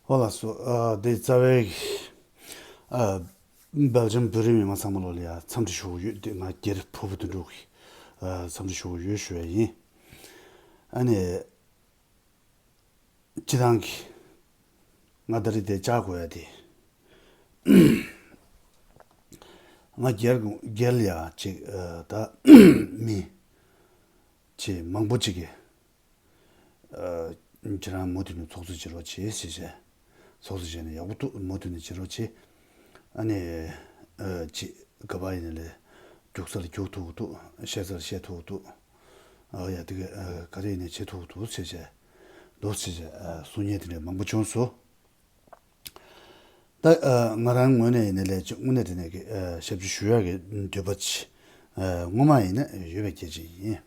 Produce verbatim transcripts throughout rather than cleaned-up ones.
པོ་ལགས་སོ། ཨ་འདི་རྩ་བའི་ཨ་སྦེལ་ཇམ་བོད་རིགས་མི་མང་ཚང་མ་ལོ་ལ་ཡ་འཚམས་འདྲི་ཞུ་གི་ཡོད། འདི་ང་སྒེར་ཕུར་བུ་དོན་གྲུབ་ཀྱིས་ཨ་འཚམས་འདྲི་ཞུ་གི་ཡོད་ཞུ་བ་ཡིན། ཨ་ནི་སྤྱི་བཏང་གི་ང་ད་རེས་དེ་བཅར་དགོས་ཡ་དེ། ང་སྒེར་སྒེར་ལ་ཡ་ཅིག་ཨ་ད་མི་ཅིག་མང་པོ་ཅིག་གིས་ཨ་ཁྱེད་རང་མུ་མཐུད་ནས་ཚོགས་གཙོ་བྱེད་རོགས་བྱེད་ཟེར་བྱས། ཚོགས་གཙོ་བྱས་ནས་ཡག་པོ་འདུག་མུ་མཐུད་ནས་བྱེད་རོགས་བྱེད། ཨ་ནི་ཨ་ཅིག་ག་པར་ཡིན་ནའི་ལས་རྒྱུགས་ས་ལ་རྒྱུགས་ཐུབ་ཀྱི་འདུག་བཤད་ས་ལ་བཤད་ཐུབ་ཀྱི་འདུག་ཨ་ཡ་དེ་ག་ཨ་ག་རེ་ཡིན་ནའི་བྱེད་ཐུབ་ཀྱི་འདུག་ཟེར་བྱས། འདུག་ཟེར་བྱས་ཨ་གསུང་མཁན་དེ་འདྲ་མང་པོ་བྱུང་སོང་། ད་ཨ་ང་རང་ངོས་ནས་ཡིན་ནའི་ལས་ཅིག་དངོས་གནས་དྲང་གནས་ཀྱི་ཨ་ཞབས་ཞུ་ཞུ་ཡག་གི་འདོད་པ་ཅིག་ཨ་སྔོན་མ་ཡིན་ན་ཡོད་པའི་སྐད་ཆ་ཡིན།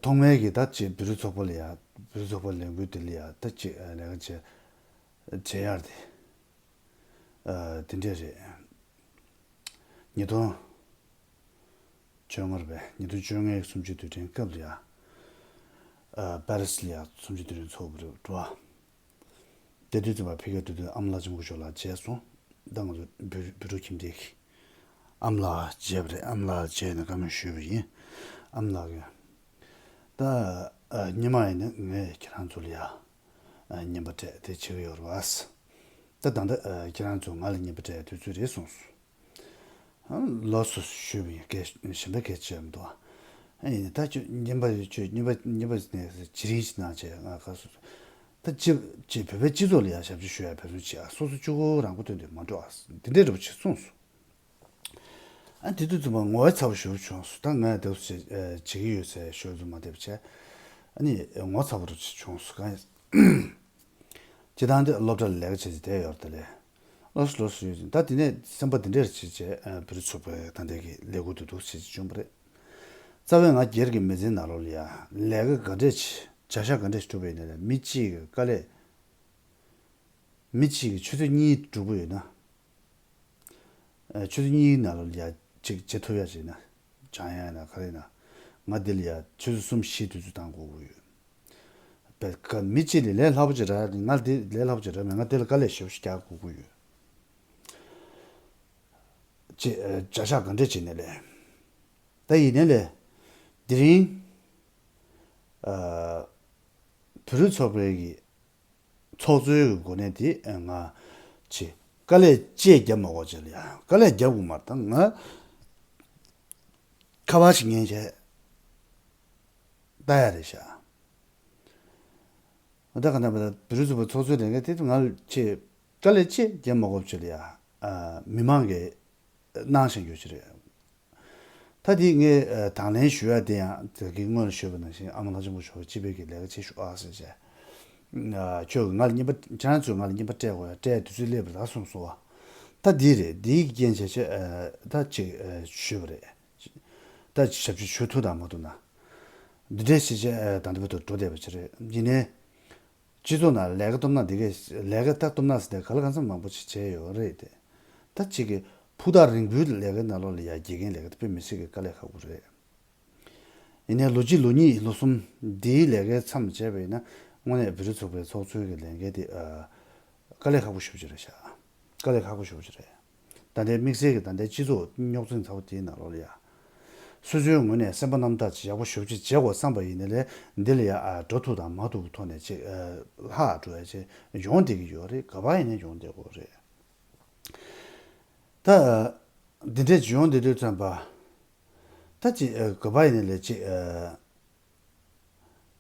ཐོག་མའི་གི་ད་ཅིག་བོད་རིགས་ཚོགས་པ་ལ་ཡ། བོད་རིགས་ཚོགས་པ་ལས་འགུལ་དེ་ལ་ཡ་ད་ཅིག་ཨ་ལས་ཀ་བྱེད་བྱེད་ཡག་དེ་ཨ་དེ་འདྲས་རེད། ཉིས་སྟོང་བཅོ་ལྔ་རེད་པས། ཉིས་སྟོང་བཅོ་ལྔའི་གསུམ་བཅུའི་དུས་དྲན་སྐབས་ལ་ཡ། ཨ་པེ་རི་སི་ལ་ཡ་གསུམ་བཅུའི་དུས་དྲན་ཚོགས་པ་རེད་འགྲོ། དེ་དུས་ཙམ་པ་ཕ་གིར་སྡོད་དུས་ཨ་མ་ལགས་ཆེན་པོ་མཆོག་ལགས་མཇལ་སོང་། ད་ང་ཚོ་བོད་བོད་ཕྲུག་ཁྱིམ་སྡེ་གི་ཨ་མ་ལགས་མཇལ་བ་རེད། ཨ་མ་ལགས་མཇལ་ནས་བཀའ་མོལ་ཞུས་པ་ཡིན། ཨ་མ་ལགས་ཀྱིས་ད་ཨ་སྔོན་མ་ཡིན་ན་ངས་ཁྱེད་རང་ཚོ་ལ་ཡ་ཨ་རྔན་པ་སྤྲད་དེ་བྱེད་ཀྱི་ཡོད་རེད་པ། ད་ད་ལྟ་ཨ་ཁྱེད་རང་ཚོ་ང་ལ་རྔན་པ་སྤྲད་དུས་ཚོད་རེད་གསུངས་སོང་། ལགས་སོ་ཞུས་པ་ཡིན། སྐད་གཞན་པའི་སྐད་ཆ་མི་འདུག་ཨ་ཡིན་ད་ཁྱོད་རྔན་པ་ཁྱོད་རྔན་པ་རྔན་པ་ནས་བྱེད་རིན་ཞིག་གནང་བྱས་ང་ག་སོ། ད་ཅི་ཅི་བོད་པའི་སྤྱི་ཚོགས་ལ་ཡང་ཞབས་ཕྱི་ཞུ་ཡ་ཕན་ཚུན་བྱེད་ཨ་སོ་སོ་གཅིག་པོ་རང་མགོ་ཐོན་དུས་མ་འགྲོ་ཨ་འདི་འདྲའི་རེ་བ་ཆེ་གསུངས་སོང་། ཨ་དེ་དུས་ཙམ་པ་ངོ་བོ་ཚ་པོ་ཞེ་པོ་བྱུང་སོང་། ད་ང་དེ་བྱེད་བྱེད་ཀྱི་ཡོད་ཟེར་ཞུ་རྒྱུ་མ་བསྡད་པ་བྱས། ཨ་ནི་ངོ་ཚ་པོ་རུ་བྱུང་སོང་གང་ཡིན། སྤྱིར་བཏང་འདི་སློབ་གྲྭ་ལ་ལས་ཀ་བྱེད་ཀྱི་བསྡད་ཡོད་རེད་དེ་ལས། ལོས་ལོས་ཡོད་ཅིང་ད་དེ་ནས་སེམས་པ་འདི་འདྲར་བྱེད་བྱས་བོད་རིགས་ཚོགས་པའི་ད་ལྟའི་གི་ལས་འགུལ་དུ་འདུག་བྱེད་ཀྱི་བྱུང་བ་རེད། རྩ་བའི་ང་སྒེར་གྱི་མི་ཚེའི་ནང་ལོགས་ལ་ཡ་ལས་ཀ་ག་འདྲས་བྱས་བྱ་གཞག་ག་འདྲས་བསྒྲུབས་པ་ཡིན་ན་ལས་མི་གཅིག་གི་དཀའ་ལས། མི་གཅིག་གིས་ཆུ་ཚོད་གཉིས་སྒྲུབ་པ་ཡོད་ན། ཨ་ཆུ་ཚོད་གཉིས་ནང་ལ་ཡ་གཅིག་བྱེད་ཐུབ་ཡ་བྱས་ན། སྦྱང་ཡ་ཡིན་ན་ག་རེ་ཡིན་ན། ང་འདི་ལ་ཡ་ཆུ་ཚོད་གསུམ་བཞི་དུས་ཚོད་བཏང་དགོས་ཀྱི་ཡོད། བས་ཀ་མི་གཅིག་ལས་ལས་སླ་པོ་ཅིག་རེད། ང་འདི་ལས་སླ་པོ་ཅིག་རེད་མེད། ང་འདི་ལ་དཀའ་ལས་ཞེ་པོ་ཞིག་རྒྱག་དགོས་ཀྱི་ཡོད། ཅེས་ཨ་བྱ་གཞག་ག་འདྲས་བྱས་ནས་ལས། ད་ཡིན་ནའི་ལས། དེ་རིང་ཨ་བོད་རིགས་ཚོགས་པའི་གི་ཚོགས་གཙོའི་གི་གོ་གནས་དེ་ང་ཆེ་དཀའ་ལས་ཅེས་བརྒྱབ་མ་དགོས་ཅེས་ལ་ཡ་དཀའ་ལས་བརྒྱབ་དགོས་མ་རེད། ད་ང་ཁ་པར་ཞིག་ཉན་བྱས་ལྟ་ཡ་རེད་ཤག་ད་ག་ནས་བར་བོད་རིགས་ཚོགས་པའི་ཚོགས་གཙོའི་ལས་འགན་དེ་ང་ལ་ཆེ་དཀའ་ལས་ཅེས་བརྒྱབ་མ་དགོས་ཅེས་ལ་ཡ་མི་མང་གི་གནང་བཞིན་ཡོད་ཀྱི་རེད། ད་དེ་ངས་ཨ་དང་ལེན་ཞུ་ཡ་དེ་ཡང་དེ་གི་སྔོན་ལ་ཞུས་པ་ནང་བཞིན་ཨ་མ་ལགས་ཆེན་པོ་མཆོག་སྤྱི་པའི་གི་ལས་ཀ་བྱེད་ཤོག་ཨ་ཟེར་བྱས། ཨ་ཁྱོད་ཀྱིས་ང་ལ་རྔན་པ་ཁྱེད་རང་ཚོས་ང་ལ་རྔན་པ་སྤྲད་དགོས་ཡ་སྤྲད་དུས་ཚོད་སླེབས་པ་རེད་ད་གསུངས་སོང་བ། ད་འདི་རེད། འདིའི་རྐྱེན་བྱས་བྱས་ཨ་ད་ཅིག་ཨ་ཞུས་པ་རེད། ད་ཞབས་ཕྱི་ཞུ་ཐུབ་དང་མ་ཐུབ་ན། འདི་འདྲས་བྱས་བྱས་ཨ་ད་ལྟ་བར་དུ་འགྲོ་བསྡད་པ་ཅིག་རེད། ཡིན་ནའི། སྤྱི་ཚོགས་ནང་ལས་ཀ་སྟོབས་ན་འདི་གས་ལས་ཀ་ད་སྟོབས་ན་ཟེར་ཏེ་ག་ལ་གང་འཚམ་མང་པོ་ཞིག་བྱས་ཡོད་རེད་དེ། ད་གཅིག་གི་ཕུགས་ཐག་རིང་པོའི་ལས་ཀའི་ནང་ལོགས་ལ་ཡ་དགེ་རྒན་ལས་ཀ་དེ་དཔེ་མི་སྲིད་ཀྱི་དཀའ་ལས་ཁག་པོ་རེད། ཡིན་ནའི་ལོ་གཅིག་ལོ་གཉིས་ལོ་གསུམ་འདིའི་ལས་ཀའི་མཚམས་བཅད་པ་ཡིན་ན་དངོས་གནས་བོད་རིགས་ཚོགས་པའི་ཚོགས་གཙོའི་གི་ལས་འགན་དེ་ཨ་དཀའ་ལས་ཁག་པོ་ཞེ་པོ་ཅིག་རེད་ཤག་དཀའ་ལས་ཁག་པོ་ཞེ་པོ་ཅིག་རེད། ད་ལྟའི་དམིགས་བསལ་གྱི་ད་ལྟའི་སྤྱི་ཚོགས་རྙོག་འཛིང་ཚ་པོ་དེའི་ནང་ལོགས་ལ་ཡ། སོ་སོའི་ངོས་ནས་སེམས་པ་རྣམ་དག་ཅིག་ཡག་པོ་ཞེ་པོ་ཅིག་བྱེད་དགོས་བསམ་པ་ཡིན་ནའི་ལས་འདི་ལ་ཡ་ཨ་འགྲོ་ཐུབ་དང་མ་ཐུབ་ཀྱི་ཐོག་ནས་ཅིག་ཨ་ལྷག་འགྲོ་ཡ་ཅིག་ཡོང་བསྡད་ཀྱི་ཡོད་རེད། ག་པར་ཡིན་ནའི་ཡོང་བསྡད་ཀྱི་ཡོད་རེད། ད་ཨ་འདི་འདྲས་ཅིག་ཡོང་བསྡད་དུས་ཙམ་པ། ད་ཅིག་ཨ་ག་པར་ཡིན་ནའི་ལས་ཅིག་ཨ།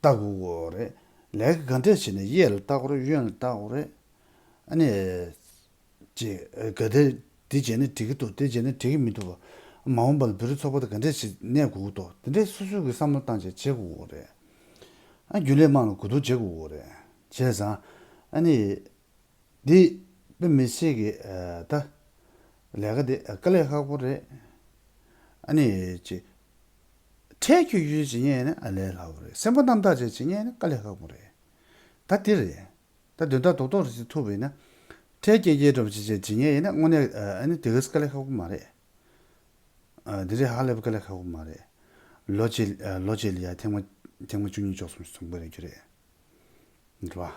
ལྟ་དགོས་ཀྱི་ཡོད་རེད། ལས་ཀ་ག་འདྲས་བྱས་ནས་གཡས་ལ་ལྟ་དགོས་རེད། གཡོན་ལ་ལྟ་དགོས་རེད། ཨ་ནི། ཅིག་ག་དེ་འདི་བྱས་ན་འགྲིག་གི་འདུག་དེ་བྱས་ན་འགྲིག་གི་མི་འདུག་བ། མ་འོངས་པ་ལ་བོད་རིགས་ཚོགས་པ་དེ་ག་འདྲས་ཞིག་གནས་དགོས་ཀྱི་འདུག་དེ་འདྲས་སོ་སོ་གི་བསམ་བློ་བཏང་བྱས་བྱེད་དགོས་ཀྱི་ཡོད་རེད། ཨ་རྒྱུན་ལས་དམངས་ལ་གོ་བསྡུར་བྱེད་དགོས་ཀྱི་ཡོད་རེད། བྱས་ཙང་ཨ་ནི། འདི་དཔེ་མི་སྲིད་ཀྱི་ཨ་ད་ལས་ཀ་འདི་དཀའ་ལས་ཁག་པོ་རེད། ཨ་ནི་ཅིག་ཁྲལ་གྱོད་གྱོད་བྱེད་མཁན་ཡིན་ན་ཨ་ལས་སླ་པོ་རེད། སེམས་པ་རྣམ་དག་བྱས་བྱེད་མཁན་ཡིན་ན་དཀའ་ལས་ཁག་པོ་རེད། ད་འདི་རེད། ད་དོན་དག་རྡོག་རྡོག་རེ་ཞིག་ཐུག་པ་ཡིན་ན། ཁྲལ་སྐྱེལ་སྐྱེལ་འགྲོ་བྱེད་བྱེད་བྱེད་མཁན་ཡིན་ན་དངོས་གནས་ཨ་ནི་དེ་ག་ཙམ་དཀའ་ལས་ཁག་པོ་མ་རེད། ཨ་འདི་རེད། ཧ་ལས་པའི་དཀའ་ལས་ཁག་པོ་མ་རེད། ལོ་གཅིག་ཨ་ལོ་གཅིག་ལ་ཡ་ཐེངས་མ་ཐེངས་མ་བཅུ་གཉིས་བཅུ་གསུམ་ཞིག་ཚོང་པ་རེད་རྒྱུ་རེད། རེད་བ།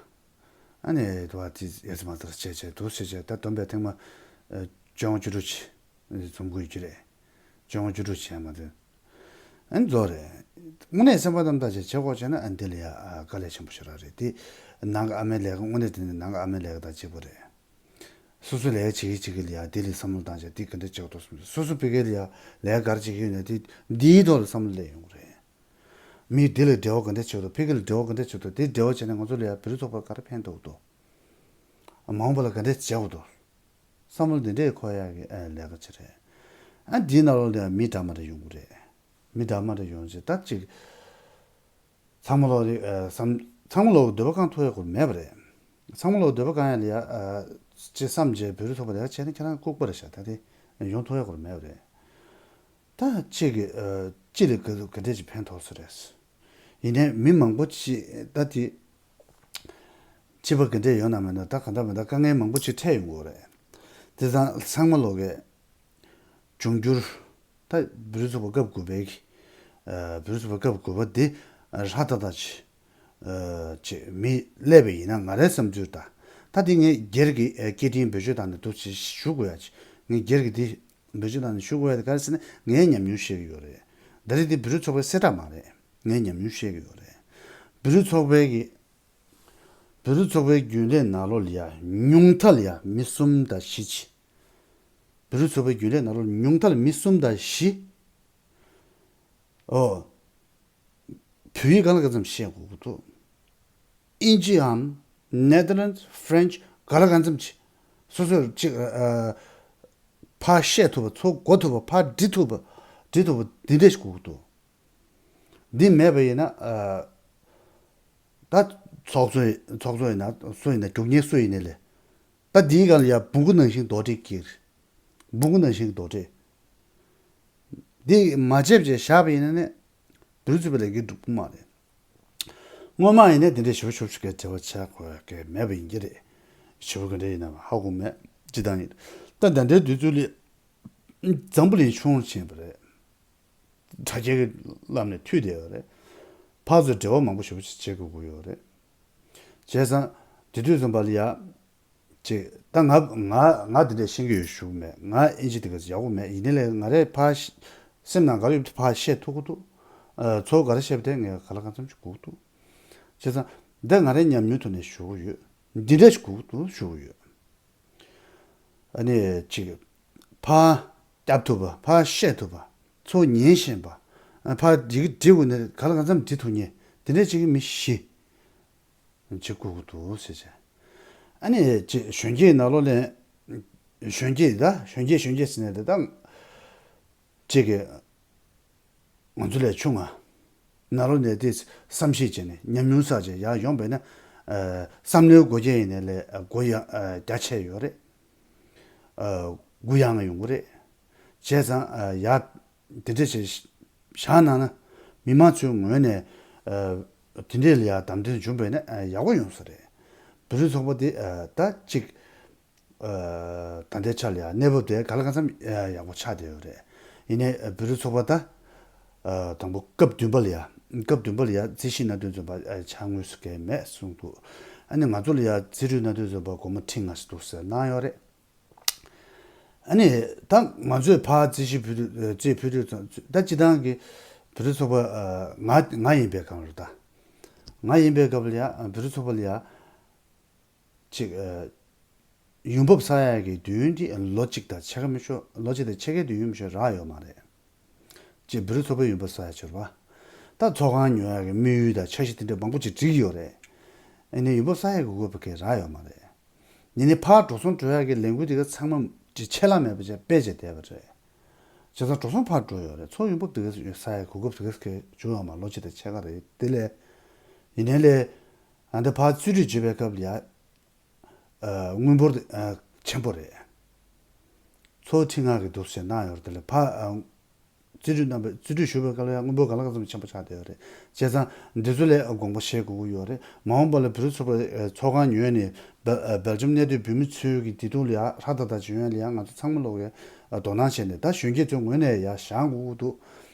ཨ་ནི་དུ་བ་དེ་ཡ་ཚི་མ་ལྟར་བྱས་བྱས་འདུག་བྱས་བྱས། ད་བསྡོམས་པའི་ཐེངས་མ་ཨ་བཅོ་ལྔ་བཅུ་དྲུག་ཅིག་འཛོམས་དགོས་ཀྱི་རེད། བཅོ་ལྔ་བཅུ་དྲུག་བྱས་མ་དེ་ཨ་ནི་རྫོགས་རེད། དངོས་གནས་སེམས་པ་གཏིང་ནས་བྱེད་དགོས་བྱས་ན་ཨ་ནི་དེ་ལ་ཡ་ཨ་དཀའ་ལས་ཆེན་པོ་ཞེ་དྲག་རེད། དེ་ནང་གི་ཨ་མའི་ལས་ཀ་དངོས་གནས་དེ་ནི་ནང་གི་ཨ་མའི་ལས་ཀ་དང་གཅིག་པ་རེད། སོ་སོའི་ལས་ཀ་བྱེད་ཀྱི་བྱེད་ཀྱི་ལ་ཡ་དེ་ལ་བསམ་བློ་བཏང་བྱས་དེ་ག་འདྲ་བྱེད་དགོས་འདུག་བསམ། སོ་སོ་ཕ་གི་ལ་ཡ་ལས་ཀ་ག་རེ་བྱེད་ཀྱི་ཡོད་ན་དེ་འདིའི་ཐོག་ལ་བསམ་བློ་སླེབས་ཡོང་གི་རེད། མི་འདི་ལ་འབྲེལ་བ་ག་འདྲ་བྱེད་དགོས་འདུག་ཕ་གི་ལ་འབྲེལ་བ་ག་འདྲ་བྱེད་དགོས་འདུག་དེ་འབྲེལ་བ་བྱས་ན་ང་ཚོ་ལ་ཡ་བོད་རིགས་ཚོགས་པ་ག་རེ་ཕན་ཐོགས་འདུག་མ་འོངས་པ་ལ་ག་འདྲ་བྱེད་དགོས་འདུག་བསམ་བློ་འདི་འདྲས་འཁོར་ཡག་གི་ཨ་ལས་ཀ་ཅིག་རེད། ཨ་འདིའི་ནང་ལོགས་ལ་ཡ་མི་འདྲ་མི་འདྲ་ཡོང་གི་རེད། མི་འདྲ་མི་འདྲ་ཡོང་ཅིག་ད་ཅིག་ཚང་མ་ལོག་རེད། ཨ་བསམ། ཚང་མ་ལོག་འདོད་པ་བསྐང་ཐུབ་ཡག་སྐོར་མེད་པ་རེད། ཚང་མ་ལོག་འདོད་པ་བསྐང་ཡག་ལ་ཡ་ཨ་ཅེས་བསམ་བྱས་བོད་རིགས་ཚོགས་པ་ལས་ཀ་བྱས་ན་ཁྱེད་རང་ལྐུགས་པ་རེད་ཤག་ད་དེ་ཡོང་ཐུབ་ཡག་སྐོར་མེད་པ་རེད། ད་ཅིག་གི་ཨ་ཅི་ལ་ག་ག་འདྲས་ཅིག་ཕན་ཐོགས་ས་རེད། ཡིན་ནའི་མི་མང་པོ་ཅིག་ད་དེ་ཅི་པ་ག་འདྲས་ཡོད་ན་མེད་ན་ད་ག་འདྲ་མི་འདྲ་དཀའ་ངལ་མང་པོ་ཅིག་འཕྲད་ཡོང་གི་ཡོད་རེད། དེ་ཙང་ཚང་མ་ལོག་གི་འབྱུང་འགྱུར། ད་བོད་རིགས་ཚོགས་པ་སྐབས་དགུ་པའི་གི་ཨ་བོད་རིགས་ཚོགས་པ་སྐབས་དགུ་པ་འདི་ཨ་ཧྲ་ཏག་ཏག་ཅིག་ཨ་ཅིག་མི་སླེབས་པ་ཡིན་ན་ང་རའི་བསམ་ཚུལ་ད། ད་འདི་ངས་སྒེར་གྱི་ཨ་སྐད་འཕྲིན་བེད་སྤྱོད་བཏང་ནས་འདུག་ཅིག་ཞུ་དགོས་ཡ་ཅིག་ངས་སྒེར་གྱི་འདི་བེད་སྤྱོད་བཏང་ནས་ཞུ་དགོས་ཡ་དེ་ག་རེ་ཟེར་ན་ངའི་ཉམས་མྱོང་བཤད་ཀྱི་ཡོད་རེད། ད་རེས་འདི་བོད་རིགས་ཚོགས་པའི་གསལ་བསྒྲགས་མ་རེད། ངའི་ཉམས་མྱོང་བཤད་ཀྱི་ཡོད་རེད། བོད་རིགས་ཚོགས་པའི་གི་བོད་རིགས་ཚོགས་པའི་རྒྱུན་ལས་ནང་ལོགས་ལ་ཡ་ཉུང་མཐའ་ལ་ཡ་མི་གསུམ་དང་བཞི་ཅིག་བོད་རིགས་ཚོགས་པའི་རྒྱུན་ལས་ནང་ལོགས་ཉུང་མཐའ་ལ་མི་གསུམ་དང་བཞི། ཨོ། བོད་ཡིག་གང་ལ་གང་འཚམ་ཤེས་དགོས་ཀྱི་འདུག་དབྱིན་ཇིའམ་Netherlands French ག་ལ་གང་འཚམ་ཅིག་སོ་སོར་ཅིག་ཨ་ཕར་བཤད་ཐུབ་པ་ཚུར་གོ་ཐུབ་པ་ཕར་འབྲི་ཐུབ་པ་འབྲི་ཐུབ་པ་འདི་འདྲས་ཞིག་དགོས་ཀྱི་འདུག་འདི་མེད་པ་ཡིན་ན་ཨ་ད་ཚོགས་གཙོ་ཡིན་ཚོགས་གཙོ་ཡིན་ན་སུ་ཡིན་ན་རྒྱུགས་མཁན་སུ་ཡིན་ནའི་ལས། ད་འདིའི་སྒང་ལ་ཡ་སྦུ་གུ་ནང་བཞིན་རྡོག་ཁྲེས་ཀྱིར། སྦུ་གུ་ནང་བཞིན་རྡོག་ཁྲེས། འདི་མ་བརྗེད་བྱས་བཞག་པ་ཡིན་ན་ནི། བོད་རིགས་ཚོགས་པའི་ལས་འགུལ་འགྲུབ་ཀྱི་མ་རེད། སྔོན་མ་ཡིན་ན་འདི་འདྲའི་ཞེ་པོ་ཞེ་པོ་ཞིག་གི་འབྲེལ་བ་བྱ་དགོས་ཀྱི་མེད་པ་ཡིན་གྱི་རེད། ཞེ་པོ་ག་འདྲ་ཡིན་ནམ་ཧ་གོ་མེད་ཅི་ལྟར་ཡིན། ད་ད་ལྟའི་དུས་ཚོད་ལ་འཛམ་བུ་གླིང་ཆུང་རུ་ཕྱིན་པ་རེད། དྲ་རྒྱའི་ལམ་ནས་མཐུད་བསྡད་ཡོད་རེད། ཕར་ཚུར་འབྲེལ་བ་མང་པོ་ཞེ་པོ་ཅིག་བྱེད་དགོས་ཀྱི་ཡོད་རེད། བྱས་ཙང་དེ་དུས་ཙམ་པ་ལ་ཡ། ཅིག་ད་ང་ང་ང་དེ་འདྲས་ཤེས་ཀྱི་ཡོད་ཞུ་གི་མེད། ང་ཨིན་ཇི་དེ་ག་ཡག་པོ་མེད། ཡིན་ནའི་ལས་ང་རས་ཕར་ཤ་སེམས་ནང་ག་རེ་ཡོད་ཕར་བཤད་ཐུབ་ཀྱི་འདུག་ཨ་ཚོར་ག་རེ་བཤད་པ་དེ་ངས་ག་ལ་གང་འཚམ་ཞིག་གོ་གི་འདུག་བྱས་ཙང་འདི་ང་རའི་ཉམས་མྱོང་ཐོག་ནས་ཞུ་གི་ཡོད། འདི་འདྲས་ཞིག་གོ་གི་འདུག་ཞུ་གི་ཡོད། ཨ་ནི་ཅིག་ཕར་བརྒྱབ་ཐུབ་པ། ཕར་བཤད་ཐུབ་པ། ཚུར་ཉན་ཤེས་པ། ཨ་ཕར་འགྲིག་འགྲིག་དགོས་ནས་ག་ལ་གང་འཚམ་འགྲིག་ཐུབ་མཁན་དེ་འདྲས་ཅིག་གི་མི་བཞི་ཅིག་དགོས་ཀྱི་འདུག་ཟེར་བྱས། ཨ་ནི་ཅིག་གཞོན་སྐྱེས་ནང་ལོགས་ལ་གཞོན་སྐྱེས་ད་གཞོན་སྐྱེས་གཞོན་སྐྱེས་ཟེར་ནས་དེ་ད། གཅིག་གིས་ང་ཚོ་ལས་ཆུང་ང་ནང་ལོགས་ནས་དེ་བསམ་ཤེས་བྱས་ནས་ཉམས་མྱོང་བསགས་བྱས་ཡར་ཡོང་བས་ན། ཨ་བསམ་བློའི་སྒོ་རྒྱན་ཡིན་ནའི་ལས་སྒོ་ཡང་ཨ་རྒྱ་ཆེ་ཡོད་རེད། ཨ་གུ་ཡངས་ཡོང་གི་རེད། བྱས་ཙང་ཨ་ཡར་དེ་འདྲ་བྱས་བཞག་གནང་ན་མི་མང་ཚོའི་ངོས་ནས་ཨ་དེ་འདྲས་ལ་ཡར་དམ་འཛིན་བྱུང་བས་ན་ཨ་ཡག་པོ་ཡོང་ས་རེད། བོད་རིགས་ཚོགས་པ་དེ་ཨ་ད་གཅིག་ཨ་ད་ལྟའི་ཆ་ལ་ཡང་གནས་བབ་དེ་ག་ལ་གང་འཚམ་ཡག་པོ་ཆགས་བསྡད་ཡོད་རེད། ཡིན་ནའི་བོད་རིགས་ཚོགས་པ་ད་ཨ་དང་པོ་སྐབས་བདུན་པ་ལ་ཡ་སྐབས་བདུན་པ་ལ་ཡ་རྩིས་གཞི་གནད་དོན་འཛོམས་པ་ཨ་ཆ་དངོས་སུ་གལ་མེད་གསུངས་འདུག་ཨ་ནི་ང་ཚོ་ལ་ཡ་རྩིས་རུས་གནད་དོན་འཛོམས་པ་སྒོར་མོ་ཁྲི་ལྔ་ཙམ་འདུག་ཟེར་གནང་ཡོད་རེད། ཨ་ནི་ད་ང་ཚོས་ཕར་རྩིས་གཞི་ཕུལ་དུས་རྩིས་ཕུལ་དུས་ཙང་ད་སྤྱི་བཏང་གི་བོད་རིགས་ཚོགས་པ་ཨ་ང་ང་ཡིན་པའི་སྒང་ལ་ད་ང་ཡིན་པའི་སྐབས་ལ་ཡ་བོད་རིགས་ཚོགས་པ་ལ་ཡ། ཅིག་ཨ་ཡོང་འབབ་བསགས་ཡག་གི་དུས་ཡུན་དེ་ལོ་གཅིག་དང་ཕྱེད་ཀ་མི་ཤོག་ལོ་གཅིག་དང་ཕྱེད་ཀའི་དུས་ཡུན་མི་ཤོག་རག་ཡོད་མ་རེད། ཅིག་བོད་རིགས་ཚོགས་པའི་ཡོང་འབབ་བསགས་ཡག་ཕྱིར་བ། ད་ཚོགས་ཁང་ཉོ་ཡག་གི་དམིགས་ཡུལ་དང་འཆར་གཞི་དེ་འདྲ་མང་པོ་ཅིག་བསྒྲིགས་ཡོད་རེད། ཨ་ནི་ཡོང་འབབ་བསགས་ཡག་གི་གོ་སྐབས་གང་རག་ཡོད་མ་རེད། ཡིན་ནའི་ཕར་འགྲོ་སོང་སྤྲོད་ཡག་གི་ལས་འགུལ་དེ་ག་ཚང་མ་ཅིག་ཆད་ལྷག་མེད་པ་ཅིག་སྤེལ་བྱས་བསྡད་པ་རེད། བྱས་ཙང་འགྲོ་སོང་ཕར་འགྲོ་ཡོད་རེད། ཚོགས་ཡོང་འབབ་དེ་ག་བསགས་ཡག་གོ་སྐབས་དེ་ག་བྱུང་ཡོད་མ་ལོ་གཅིག་དང་ཕྱེད་ཀ་རེད་དེ་ལས། ཡིན་ནའི་ལས། ཨ་འདི་ཕར་རྩིས་རུས་བརྗེ་བའི་སྐབས་ལ་ཡ། ཨ་དངུལ་འབོར་དེ་ཨ་ཆེན་པོ་རེད། ཚོགས་ཁྲི་ལྔ་གི་འདུག་ཟེར་གནང་ཡོད་རེད། དེ་ལས་ཕར་ཨ་རྩིས་རུས་རྣམ་པ་རྩིས་རུས་ཞུ་བའི་སྐབས་ལ་ཡང་དངུལ་འབོར་ག་ལ་ག་ཙམ་ཆེན་པོ་ཆགས་བསྡད་ཡོད་རེད། བྱས་ཙང་འདི་ཚོ་ལ་དགོངས་པ་བཞེས་དགོས་ཀྱི་ཡོད་རེད། མ་འོངས་པ་ལ་བོད་རིགས་ཚོགས་པ་ཨ་ཚོགས་ཁང་ཉོས་ནས་སྦེལ་ཨ་སྦེལ་ཇམ་གནས་སྡོད་བོད་མི་ཚོའི་གི་བདེ་སྡུག་ལ་ཡང་ཧྲ་ཏག་ཏག་བྱེད་ཡོང་ལ་ཡང་ང་ཚོ་ཚང་མ་ལོག་གི་ཨ་དོ་སྣང་བྱས་ནས་ད་གཞོན་སྐྱེས་ཚོའི་ངོས་ནས་ཡང་བཞེངས་དགོས་ཀྱི་འདུག་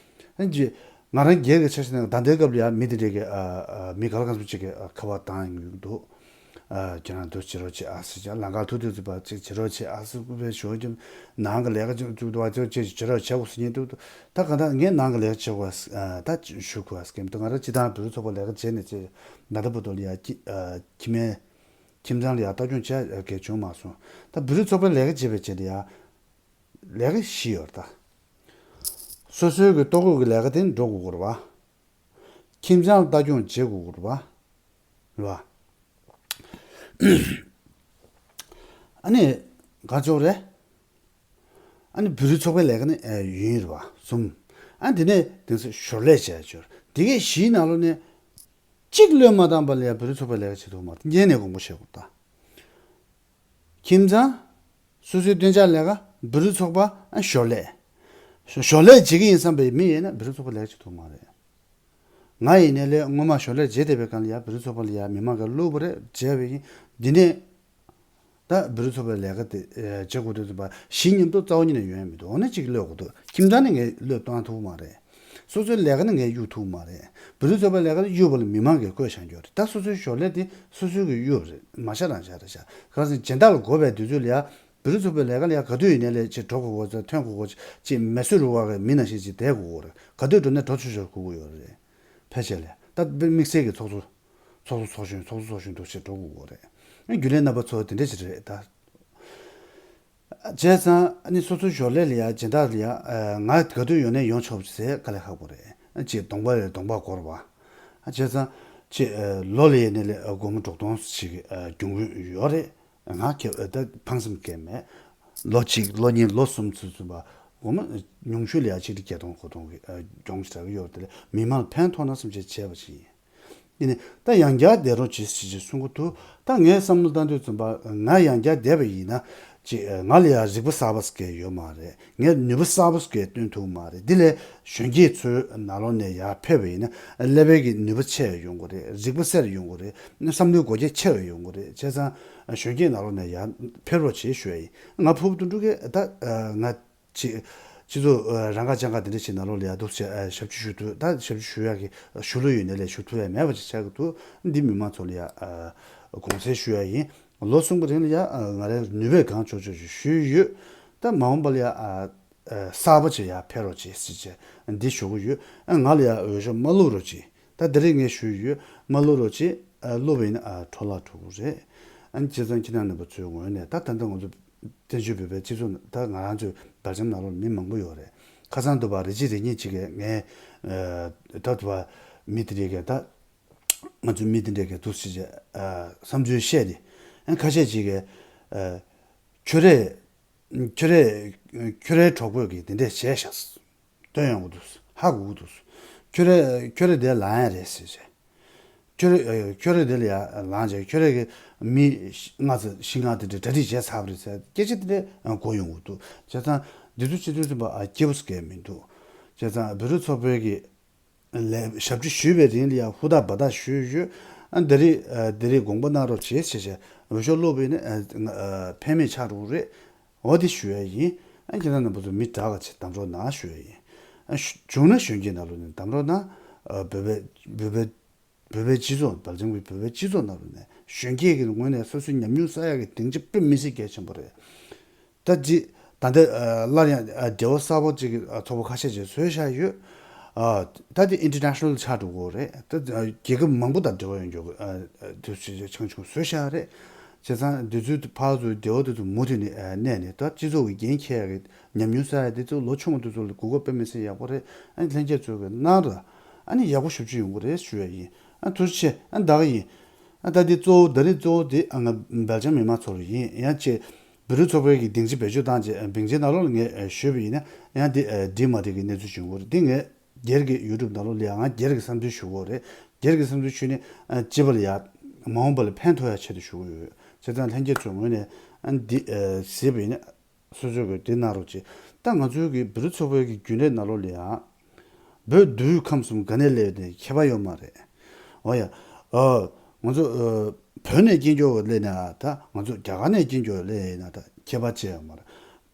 ཨ་ནི་ང་རང་སྒེར་གྱི་འཆར་གཞི་ནང་ད་ལྟའི་སྐབས་ལ་ཡང་མི་དེ་འདྲས་ཀྱི་ཨ་ཨ་མི་ག་ལ་གང་འཚམ་ཅིག་གི་ཨ་ཁ་པར་བཏང་ཡོང་གི་འདུག་ཨ། ཁྱེད་རང་འདུག་བྱེད་རོགས་བྱེད་ཨ་ཟེར། ཀྱང་ལམ་ཁ་ཐུག་དུས་ཚོད་པ་ཅིག་བྱེད་རོགས་བྱེད་ཨ་ཟེར། སྐུ་པའི་ཞོ་ཀྱང་ནང་གི་ལས་ཀ་ཅིག་ཅིག་འདུག་བ་ཅིག་ཅིག་བྱེད་རོགས་བྱེད་དགོས་ཟེར་ཉན་འདུག་ད་ག་ད་ངས་ནང་གི་ལས་ཀ་བྱེད་དགོས་ཨ་ད་ཞུ་དགོས་ཨ་ཟེར་གྱིན་འདུག་ང་རང་སྤྱི་བཏང་བོད་རིགས་ཚོགས་པ་ལས་ཀ་བྱས་ནས་ཅིག་ད་ལྟ་བར་དུ་ལ་ཡ་ཁྱི་ཨ་ཁྱི་མའི་ཁྱིམ་ཚང་ལ་ཡ་ལྟ་སྐྱོང་བྱས་ཡ་གས་བྱུང་མ་སོང་། ད་བོད་རིགས་ཚོགས་པའི་ལས་ཀ་བྱེད་པའི་ཆེད་དུ་ཡ་ལས་ཀ་བཞི་ཡོད་རེད་ད། སོ་སོའི་གི་ལྟོ་གོས་ཀྱི་ལས་ཀ་དེ་འགྲོ་དགོས་ཀྱི་རེད་བ། ཁྱིམ་ཚང་ལ་ལྟ་སྐྱོང་བྱེད་དགོས་ཀྱི་རེད་བ། རེད་བ། ཨ་ནི་ག་ཅོག་རེད། ཨ་ནི་བོད་རིགས་ཚོགས་པའི་ལས་ཀ་ནི་ཨ་ཡུན་རེད་བ་གསུམ། ཨ་དེ་ནས་དེང་སང་ཞོར་ལས་བྱས་ཡ་ཅོག་རེད། དེ་གའི་བཞིའི་ནང་ལོགས་ནས་གཅིག་བློས་མ་བཏང་པ་ལ་ཡ་བོད་རིགས་ཚོགས་པའི་ལས་ཀ་བྱེད་ཐུབ་མ་རེད། ཉན་ནས་དགོངས་པ་བཞེས་དགོས་ད། ཁྱིམ་ཚང་། སོ་སོའི་བདེ་འཇགས་ལས་ཀ། བོད་རིགས་ཚོགས་པ། ཨ་ཞོར་ལས། ཞོར་ལས་བྱེད་ཀྱི་ཡིན་བསམ་པའི་མི་ཡིན་ན་བོད་རིགས་ཚོགས་པ་ལས་ཀ་བྱེད་ཐུབ་མ་རེད། ང་ཡིན་ནའི་ལས་སྔོན་མ་ཞོར་ལས་བྱེད་བསྡད་པའི་སྒང་ལ་ཡ་བོད་རིགས་ཚོགས་པ་ལ་ཡ་མི་མང་གིས་བསླུས་པ་རེད་བྱས་པ་ཡིན། འདི་ནས་ད་བོད་རིགས་ཚོགས་པའི་ལས་ཀ་དེ་བྱེད་དགོས་དུས་ཙམ་པ་གཞི་མཉམ་དུ་རྩ་བ་ཉིད་ནས་ཡོང་ཡ་མི་འདུག་འོ་ན་གཅིག་བློས་དགོས་འདུག་ཁྱིམ་ཚང་ནས་ངས་བློས་གཏོང་ཐུབ་མ་རེད། སོ་སོའི་ལས་ཀ་ནི་ངས་གཡུག་ཐུབ་མ་རེད། བོད་རིགས་ཚོགས་པའི་ལས་ཀ་ལ་གཡུག་པ་ལ་མི་མང་གིས་བསྐོས་བཞག་རྒྱུ་རེད། ད་སོ་སོའི་ཞོར་ལས་དེ་སོ་སོའི་གི་གཡུག་རེད། མ་བཞག་རང་བཞག་རེད་བཞག་གང་ཟེར་སྦྱིན་བདག་ལ་དགོས་པའི་དུས་ཚོད་ལ་ཡ། བོད་རིགས་ཚོགས་པའི་ལས་ཀ་ལ་ཡ་ག་དུས་ཡིན་ནའི་ལས་ཅིག་འགྲོ་དགོས་དགོས་ཚེ་ཐོན་དགོས་དགོས་ཅིག་མེ་གསོད་རུ་བ་གི་མི་ནང་བཞིན་ཅིག་བསྡད་དགོས་དགོས་རེད། ག་དུས་འགྲོ་ནའི་འགྲོ་ཆོག་ཆོག་དགོས་ཀྱི་ཡོད་རེད། ཕལ་ཆེར་ལས་ད་དམིགས་བསལ་གྱི་ཚོགས་གཙོ། ཚོགས་གཙོ་ཚོགས་གཞོན་ཚོགས་གཙོ་ཚོགས་གཞོན་འདུག་ཅེས་འགྲོ་དགོས་ཀྱི་རེད། རྒྱུན་ལས་རྣམ་པ་ཚོ་དེ་འདྲ་ཞིག་རེད་ད། བྱས་ཙང་ཨ་ནི་སོ་སོའི་ཞོར་ལས་ལ་ཡ་སྦྱིན་བདག་ལ་ཡ་ང་ག་དུས་ཡོང་ནས་ཡོང་ཆོག་ཟེར་དཀའ་ལས་ཁག་པོ་རེད། ཅེས་གདོང་པ་ལས་གདོང་པ་འགོར་བ། བྱས་ཙང་ཅེས་ལོ་ལ་ཡ་ནས་ལས་སྒོར་མོ་དྲུག་སྟོང་ཞིག་གྱོང་གུན་ཡོད་རེད། ང་ཁྱེད་ད་ཕངས་སེམས་སྐྱེ་མེད། ལོ་གཅིག་ལོ་གཉིས་ལོ་གསུམ་ཚུན་ཚོད་པ་སྒོར་མོ་ཉུང་ཤོས་ལ་ཡ་ཆིག་ཁྲི་བརྒྱད་སྟོང་དགུ་སྟོང་གི་གྱོང་ཞིག་རག་གི་ཡོད་རེད། དེ་ལས་མི་མང་ལ་ཕན་ཐོགས་ན་བསམ་བྱས་བྱས་པ་ཞིག་ཡིན། ཡིན་ནའི་ད་ཡང་བསྐྱར་བསྡད་རོགས་གྱིས་ཞེས་ཞེས་གསུང་གི་འདུག་ད་ངས་བསམ་བློ་བཏང་དུས་ཙམ་པ་ང་ཡང་བསྐྱར་བསྡད་པ་ཡིན་ན་ཅིག་ང་ལ་ཡང་རིག་པ་གསར་པ་ཟེར་མཁན་ཡོད་མ་རེད། ངས་ནུས་པ་གསར་པ་ཟེར་མཁན་བཏོན་ཐུབ་མ་རེད། འདི་ལས་གཞོན་སྐྱེས་ཚོའི་ནང་ལོགས་ནས་ཡར་ཕེབས་པ་ཡིན་ན་ཀླད་པའི་གི་ནུས་པ་ཆེ་བ་ཡོང་གི་རེད། རིག་པ་གསལ་ཡོང་གི་རེད། བསམ་བློའི་སྒོ་རྒྱ་ཆེ་བ་ཡོང་གི་རེད། བྱས་ཙང་གཞོན་སྐྱེས་ནང་ལོགས་ནས་ཡར་ཕེབས་རོགས་བྱེད་ཞུ་ཡ་ཡིན། ང་ཕུར་བུ་དོན་གྲུབ་ཀྱིས་ད་ང་སྤྱི་སྤྱི་ཚོགས་ཨ་རང་ཁ་བྱང་ཁ་དེ་འདྲ་ཞིག་ནང་ལོགས་ལ་ཡ་འདུག་སེ་ཨ་ཞབས་ཕྱི་ཞུ་དུས་ད་ཞབས་ཕྱི་ཞུ་ཡག་གི་ཞུ་ལུགས་ཡོད་ནའི་ལས་ཞུ་ཐུབ་ཡ་མེད་པ་ཅིག་ཆགས་ཀྱི་འདུག་འདི་མི་མང་ཚོ་ལ་ཡ་ཨ་དགོངས་སེལ་ཞུ་ཡ་ཡིན། ལོ་གསུམ་གྱི་རིང་ལ་ཡ་ཨ་ང་རའི་ནུས་པས་གང་ལྕོགས་ལྕོགས་ཞིག་ཞུས་ཡོད། ད་མ་འོངས་པ་ལ་ཡ་ཨ་ཨ་གསར་པ་ཅིག་ཡ་ཕེབས་རོགས་བྱེད་ཟེར་བྱས་འདི་ཞུ་གི་ཡོད། ཨ་ང་ལ་ཡ་འོས་ཤོག་མ་བླུགས་རོགས་བྱེད། ད་དེ་རིང་ངས་ཞུས་ཡོད། མ་བླུགས་རོགས་བྱེད། ཨ་བླུགས་པ་ཡིན་ན་ཨ་འཕྲོ་བརླག་འགྲོ་གི་རེད། ཨ་ནི་བྱས་ཙང་ཁྱེད་རང་རྣམ་པ་ཚོའི་ངོས་ནས་ད་ད་ལྟ་ང་ཚོ་བཙན་བྱོལ་བོད་པའི་སྤྱི་ཚོགས་ད་ང་རང་ཚོའི་སྦེལ་ཇམ་ནང་ལོགས་མི་མང་པོ་ཡོད་རེད། ཁ་སང་དུ་བ་རེ་གཅིག་རེ་གཉིས་གཅིག་གིས་ངས་ཨ་ད་དུ་བ་མི་དེ་འདྲས་ཀྱིས་ད་ང་ཚོའི་མི་དེ་འདྲས་ཀྱིས་འདུག་སེ་བྱས་ཨ་བསམ་ཚུལ་བཤད་དེ། ཨ་ཁ་ཤས་གཅིག་གིས་ཨ་ཁྱོད་རེད། ཁྱོད་རེད། ཁྱོད་རའི་གྲོགས་པོས་ཀྱིས་དེ་འདྲས་བྱས་ཤག་སྟོན་ཡོང་གི་འདུག་ཧ་གོ་གི་འདུག་ཁྱོད་རེད། ཁྱོད་རེད་དེ་ལངས་ཡ་རེད་ཟེར་བྱས། ཁྱོད་རེད། ཁྱོད་རེད་དེ་ལ་ཡ་ལངས་བྱས་ཁྱོད་རེད་ཀྱི་མི་ལྔ་ཙམ་བཞི་ལྔ་དེ་འདྲས་གྲ་སྒྲིག་བྱས་ཚར་བ་རེད་ཟེར་སྐད་ཆ་དེ་འདྲས་གོ་ཡོང་གི་འདུག་བྱས་ཙང་འདི་ཚོ་སྤྱི་འཐུས་ཚན་པ་ཨ་སྐྱིད་པོ་སྐད་མི་འདུག་བྱས་ཙང་བོད་རིགས་ཚོགས་པའི་གི་ལས་ཞབས་ཕྱི་ཞུས་པའི་རིང་ལ་ཡང་ཧུར་ཐག་འབད་ཐག་ཞུས་ཡོད། ཨ་འདི་རིགས་ཨ་འདི་རིགས་དགོངས་པ་གནང་རོགས་བྱེད་ཟེར་བྱས་འོས་ཤོག་བླུགས་པ་ཡིན་ན་ཨ་ཨ་ཕན་མེད་ཆགས་འགྲོ་གི་རེད། འོ་དེ་ཞུ་ཡ་ཡིན། ཨ་ཁྱེད་རང་རྣམ་པ་ཚོ་མི་དྲག་ག་ཆེ་གདམ་རོགས་གནང་ཞུ་ཡ་ཡིན། ཨ་བྱུང་ན་གཞོན་སྐྱེས་ནང་ལོགས་ནས་གདམ་རོགས་གནང་། ཨ་བོད་པའི་བོད་པའི་བོད་པའི་སྤྱི་ཚོགས་སྦེལ་ཇམ་གྱི་བོད་པའི་སྤྱི་ཚོགས་ནང་ལོགས་ནས་གཞོན་སྐྱེས་ཀྱི་ངོས་ནས་སོ་སོའི་ཉམས་མྱོང་བསགས་ཡག་གི་སྡིངས་ཆ་དཔེ་མི་སྲིད་གལ་ཆེན་པོ་རེད། ད་ཅི་ད་ལྟ་ཨ་སླར་ཡང་ཨ་འབྲེལ་བ་གསར་པ་ཅིག་གི་ཨ་ཚོགས་པ་ཁ་ཤས་ཅིག་བཟོས་བཞག་ཡོད། ཨ་ད་དེ་ཨིན་ཊར་ནེ་ཤ་ནལ་ཆགས་འགྲོ་གི་རེད། ད་ཨ་རྒྱལ་ཁབ་མང་པོ་དང་འབྲེལ་བ་ཡོད་མགྱོགས་ཨ་ཨ་དུས་ཚོད་ཆུང་ཆུང་བཟོས་བཞག་རེད། བྱས་ཙང་དུས་ཚོད་ཕར་ཚུར་འབྲེལ་བ་དེ་ཚོ་མུ་མཐུད་ནས་ཨ་གནས་ནས་ད་སྤྱི་ཚོགས་ཀྱི་འགན་འཁྱེར་ཡག་གི་ཉམས་མྱོང་བསགས་ཡག་དེ་ཚོ་ལོ་ཆུང་བ་དེ་ཚོ་ལ་གོ་སྐབས་དཔེ་མི་སྲིད་ཡག་པོ་རེད། ཨ་ནི་ལྷན་རྒྱས་ཚོས་གི་གནང་ར་ཨ་ནི་ཡག་པོ་ཞེ་པོ་ཅིག་ཡོང་གི་རེད་ཞུ་ཡ་ཡིན། ཨ་ཐུགས་རྗེ་ཆེ། ཨ་ད་ག་ཡིན། ཨ་ད་འདི་གཙོ་བོ་ད་རེས་གཙོ་བོ་འདི་ཨ་ང་སྦེལ་ཇམ་མི་མང་ཚོར་ཡིན། ཡང་ཅེ་བོད་རིགས་ཚོགས་པའི་གི་སྡིངས་ཆ་བེད་སྤྱོད་བཏང་རྗེས་ཨ་སྡིངས་ཆའི་ནང་ལོགས་ལ་ངས་ཨ་ཞུས་པ་ཡིན་ན་ཡང་འདི་ཨ་འགྲིག་མ་འགྲིག་གི་གནས་ཚུལ་བྱུང་གི་རེད། འདི་ངས་སྒེར་གྱི་ཡུ་ཊུབ་ནང་ལོགས་ལ་ཡང་ང་སྒེར་གྱི་བསམ་ཚུལ་ཞུ་གི་རེད། སྒེར་གྱི་བསམ་ཚུལ་ཞུས་ནས་ཨ་སྤྱི་པ་ལ་ཡ་མ་འོངས་པ་ལ་ཕན་ཐོགས་ཡ་ཆེད་དུ་ཞུ་གི་ཡོད། བྱས་ཙང་ལྷན་རྒྱས་ཚོའི་ངོས་ནས་ཨ་འདི་ཨ་གཟིགས་པ་ཡིན་ན། སོ་སོས་གི་དེ་གནང་རོགས་གྱིས། ད་ང་ཚོའི་གི་བོད་རིགས་ཚོགས་པའི་གི་རྒྱུན་ལས་ནང་ལོགས་ལ་ཡང་། བོད་དུས་ཁམས་གསུམ་ག་ནས་སླེབས་ནས་ཁྱད་པར་ཡོད་མ་རེད། འོ་ཡ། ཨ། ང་ཚོ་ཨ་བོད་ནས་སྐྱེས་མགྱོགས་སླེབས་ན་ད་ང་ཚོ་རྒྱ་གར་ནས་སྐྱེས་མགྱོགས་སླེབས་ཡིན་ན་ད་ཁྱད་པར་ཅི་ཡང་མ་རེད།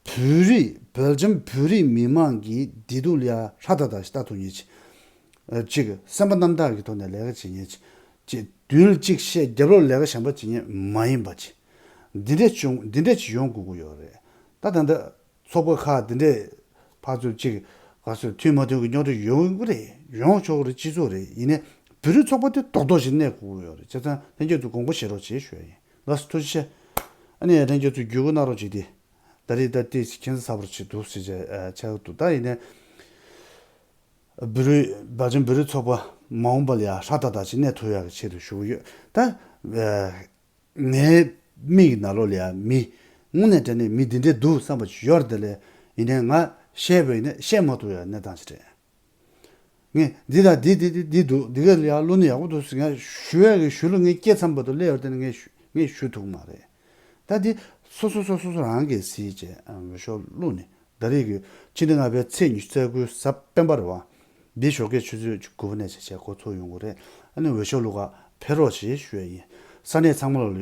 བོད་རིགས་སྦེལ་ཇམ་བོད་རིགས་མི་མང་གི་བདེ་སྡུག་ལ་ཡང་ཧྲ་ཏག་ཏག་ཞིག་ལྟ་ཐུབ་མཁན་ཅིག་ཨ་གཅིག་སེམས་པ་རྣམ་དག་གི་ཐོག་ནས་ལས་ཀ་བྱེད་མཁན་ཅིག་ཅེས་དུས་གཅིག་བཤད་རྒྱབ་ལོགས་ལས་ཀ་གཞན་པ་བྱེད་མཁན་མ་ཡིན་པ་ཅིག་འདི་འདྲས་བྱུང་འདི་འདྲས་ཅིག་ཡོང་དགོས་ཀྱི་ཡོད་རེད། ད་ད་ལྟ་ཚོགས་པ་ཁག་འདི་འདྲས་ཕར་ཚུར་ཅིག་ག་ཚོད་མཐུན་མ་མཐུན་གྱི་རྙོག་དྲ་ཡོང་གི་རེད། ཡོང་ཆོག་གི་རེད། སྤྱི་ཚོགས་རེད། ཡིན་ནའི་བོད་རིགས་ཚོགས་པ་དེ་རྡོག་རྡོག་བྱས་གནས་དགོས་ཀྱི་ཡོད་རེད། བྱས་ཙང་ལྷན་རྒྱས་ཚོ་དགོངས་པ་བཞེས་རོགས་བྱེད་ཞུ་ཡ་ཡིན། ལགས་སོ། ཐུགས་རྗེ་ཆེ། ཨ་ནི་ལྷན་རྒྱས་ཚོ་བརྒྱུད་སྐུར་གནང་རོགས་བྱེད་དེ། ད་རེས་ད་ལྟའི་ཁྱེད་ཚོ་ཚ་བར་བྱེད་འདུག་ཟེར་བྱས་ཆགས་འདུག་ད་ཡིན་ནའི་བོད་རིགས་བ་ཅན་བོད་རིགས་ཚོགས་པ་མ་འོངས་པ་ལ་ཡང་ཧྲག་ཏག་ཏག་ཅིག་གནས་ཐུབ་ཡག་གི་ཆེད་དུ་ཞུ་གི་ཡོད། ད་ངའི་མིག་གི་ནང་ལོགས་ལ་ཡང་མི་དངོས་གནས་དྲང་གནས་མི་འདི་འདྲས་འདུག་བསམ་པ་ཅིག་ཡོད་རེད། དེ་ལས་ཡིན་ནའི་ང་བཤད་པ་ཡིན་ན་བཤད་མ་ཐུབ་ཡག་གནས་སྟངས་ཅིག་རེད། ངས་འདི་དང་འདི་འདི་འདི་འདི་འདུག་འདི་ག་ལ་ཡང་བླུགས་ན་ཡག་པོ་འདུག་ཟེར་ངས་ཞུ་ཡག་གི་ཞུ་ལུགས་ངས་སྐྱེས་ཚར་བར་དུ་སླེབས་ཡོད་དེ་ནི་ངས་ཞུ་ངས་ཞུ་ཐུབ་མ་རེད། ད་འདི་སོ་སོ་སོ་སོ་སོ་རང་གིས་གཟིགས་བྱས་འོས་ཤོག་བླུགས་ནས་ད་རེས་ཀྱི་ཕྱི་ཟླ་ལྔ་པའི་ཚེས་ཉི་ཤུ་རྩ་དགུའི་གཟའ་སྤེན་པ་རེད་བ། འདི་ཞོགས་ཀས་ཆུ་ཚོད་དགུ་པ་ནས་བྱས་བྱས་འགོ་ཚུགས་ཡོང་གི་རེད། ཨ་ནི་འོས་ཤོག་བླུགས་ག་ཕེབས་རོགས་བྱེད་ཞུ་ཡ་ཡིན། ས་གནས་ཚང་མ་ལ་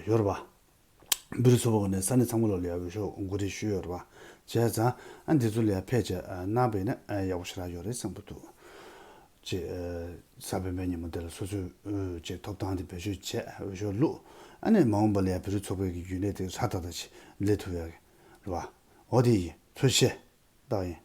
ཡོད་རེད་བ། བོད་རིགས་ཚོགས་པ་ནས་ས་གནས་ཚང་མ་ལ་ལ་ཡ་འོས་ཤོག་གོ་སྒྲིག་ཞུས་ཡོད་རེད་བ། བྱས་ཙང་ཨ་འདི་ཚོ་ལ་ཡ་ཕལ་ཆེར་གནང་བས་ན་ཡག་པོ་ཞེ་དྲག་ཡོད་རེད་བསམ་གྱི་འདུག་ཅེས་གཟའ་སྤེན་པའི་ཉིན་མོ་དེ་ལ་སོ་སོས་ཅེས་ཐོབ་ཐང་དེ་བེད་སྤྱོད་བྱས་འོས་ཤོག་བླུགས། ཨ་ནི་མ་འོངས་པ་ལ་ཡ་བོད་རིགས་ཚོགས་པའི་གི་རྒྱུན་ལས་དེ་ཧྲ་ཏག་ཏག་ཅིག་ལས་ཐུབ་ཡག་གི་རེད་བ། འོ་དེ་ཡིན། ཐུགས་རྗེ་ཆེ། ཏག་ཡིན།